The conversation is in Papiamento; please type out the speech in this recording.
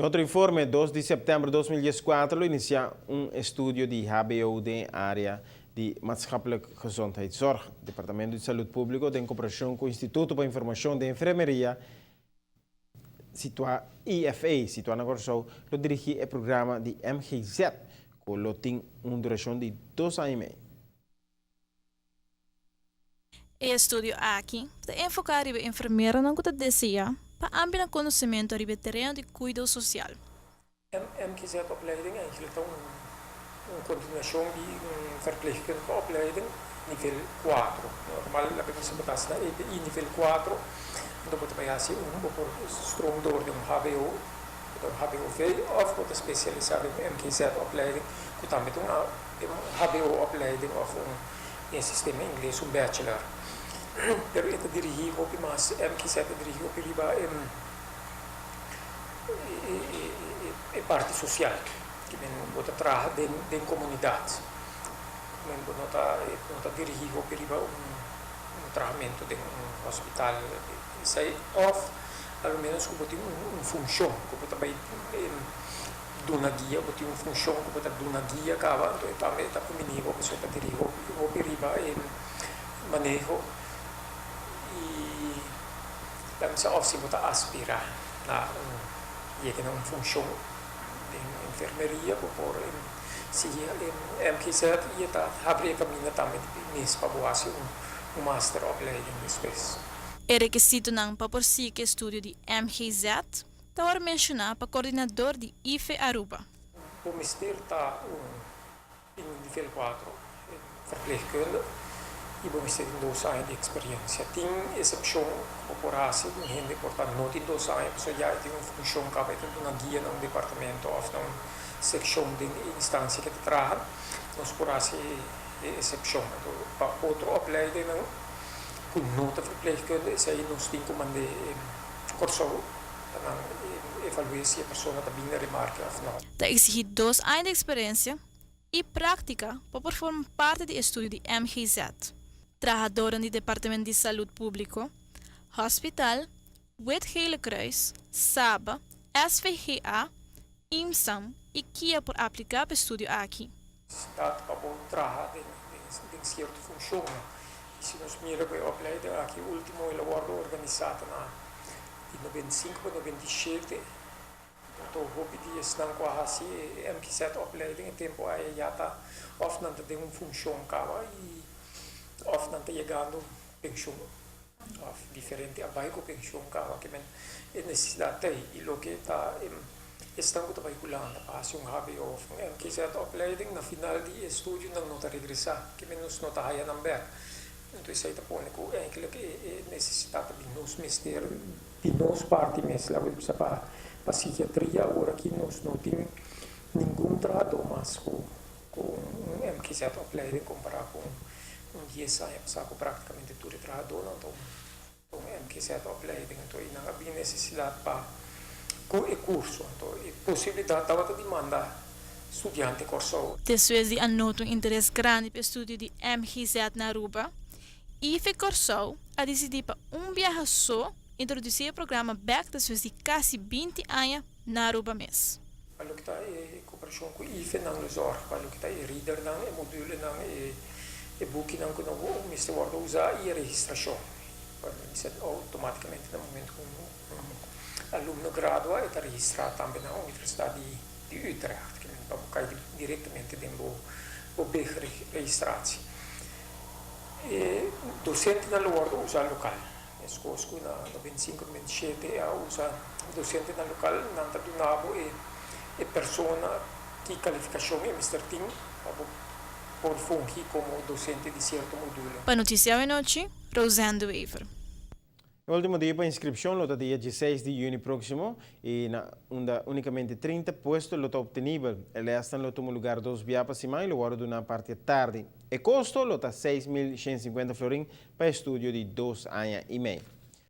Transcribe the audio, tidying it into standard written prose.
Den otro informe, 2 di september 2014 lo inicia un estudio di HBO den area di Maatschappelijk Gezondheidszorg. Departamento di Salud Publico, den cooperacion cu Instituto pa Informacion di Enfermeria, situa IFA, situa na Corsou, lo dirigi e programa di MGZ, cu lo tin un duracion di 2 aña y mey. E estudio aki ta enfoca riba enfermeronan cu ta desea pa amplia conocemento riba tereno di cuido social. MGZ-opleiding eigenlijk ta un continuacion di un verpleegkundige opleiding nivel 4. Normal laga bisa bo ta na EPI nivel 4, anto bo ta bay haci un, bo por stroom door di un HBO, un HBOV, of bo ta specialisa den un MGZ-opleiding, cu tambe ta un HBO-opleiding of un den sistema ingles un bachelor. Pero e ta dirigi hopi mas, MGZ ta dirigi hopi riba e parti social, cu men bo ta traha den comunidad. Men bo no ta dirigi hopi riba un trahamento den un hospital esey, of a lo menos cu bo tin un funcion, cu bo ta bay duna guia, bo tin un funcion cu bo ta duna guia caba, anto tambe ta conveni bo pasobra ta dirigi hopi riba e maneho y tambe of si bo ta aspira na un yega na un funcion den enfermeria, bo por sigui MGZ y ta habri e camino tambe mes pa bo haci un masteropleiding despues. E requisitonan pa por sigui estudio di MGZ ta awor menciona pa coordinador di IFE Aruba. Bo mester ta un in nivel 4 verpleegkunde y bo mester tin 2 aña di experiencia. Tin excepcion cu por haci, un hende por ta no tin 2 aña, pasobra ya tin un funcion caba, tin un guia na un departamento of na un seccion di instancia cu ta traha, nos por haci excepcion. Anto, pa otro opleiding cu no ta verpleegkunde, esey nos tin cu manda Corsou pa nan evalua si e persona ta bin na remarke of no. Ta exigi 2 aña di experiencia y practica pa por forma parti di estudio di MGZ. Trahador di Departamento di Salud Publico, Hospital, Wit Gele Kruis, SABA, SVGA, IMSAM y KIA por aplica pa e estudio aki. Staat pa bo traha den cierto funcion. Y si nos mira cu e opleiding aki ultimo el a wordo organisa na di 95 pa 97, anto hopi di esnan cu a haci MGZ opleiding e tempo ey ya ta of nan ta den un funcion caba y of nan ta yegando pensioen of diferente a bay cu pensioen caba, kiermen e necesidad ta ey. Y loke ta esnan cu ta bay Hulanda pa haci un HBO of un MGZ opleiding, na final di estudio nan no ta regresa, kiermen nos no ta haya nan bek. Anto esey ta pone cu eigenlijk e necesidad ta bin nos mester di nos parti mes laga bisa pa psiquiatria. Awor aki nos no tin ningun trahador mas cu un MGZ opleiding compara cu un 10 aña pasa cu practicamente tur e trahadornan ta un MGZ opleiding. Anto nan a bin necesidad pa cu e curso, anto e posibilidad tabata di manda studiante Corsou. Despues di a nota un interes grandi pa e estudio di MGZ na Aruba, IFE Corsou a dicidi pa un biaha so introduci e programa bek despues di casi 20 aña na Aruba mes. Pa loke ta e cooperacion cu IFE, nan lo zorg pa loke ta e reader nan, e module nan, e buki nan cu nan mester wordo usa y e registracion. Pa automaticamente na momento cu un alumno gradua, e ta registra tambe na Universidad di Utrecht, kiermen pa cay directamente den bo BIG registratie. E docente nan lo wordo usa local. Mescos cu na 95, 97 a usa docente nan local, nan ta duna bo e persona ki calificacion e mester tin pa por fungi como docente di cierto module. Pa Noticia Anochi, Roseanne de Wever. E ultimo dia pa inscripcion lo ta dia 16 di juni proximo y na unda unicamente 30 puesto lo ta obtenibel. E lesnan lo tuma lugar dos biaha pa siman y lo wordo duna parti atardi. E costo lo ta 6.150 florin pa estudio di 2 aña y mey.